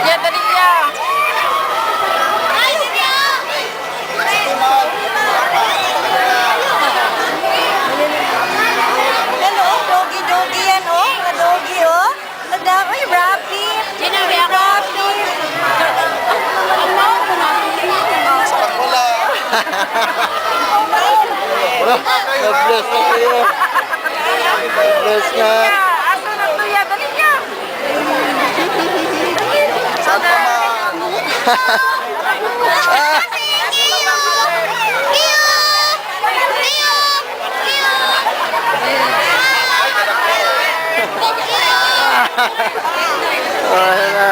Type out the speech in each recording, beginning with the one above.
Ya, dali ya. Yan oh, doggy doggy yan oh. Mga doggy oh. Nagda, ay, rabbit. Rabbit. Wala. Wala. God bless na kayo. God bless na. Ya, aso na to ya, dali ya. Saan pa man? Ayan na.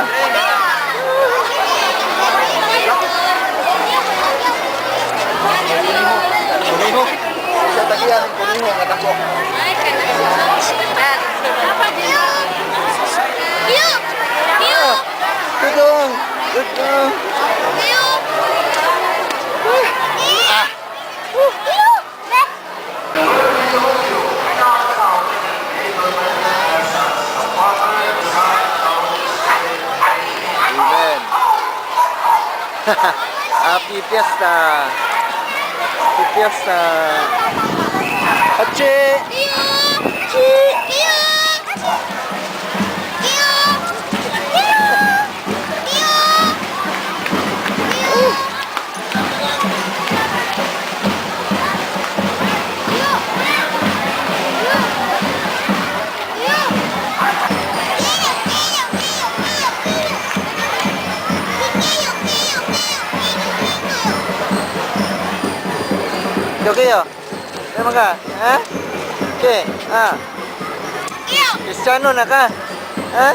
Kumiho. Sa tagiyan, kumiho nga dako. Tutong. Tutong. Ah. Amen. Happy Fiesta. Happy Fiesta. Ache. Ache. Kayo. Ano ka? Ha? Okay. Ah. Kristiyano na ka? Ha?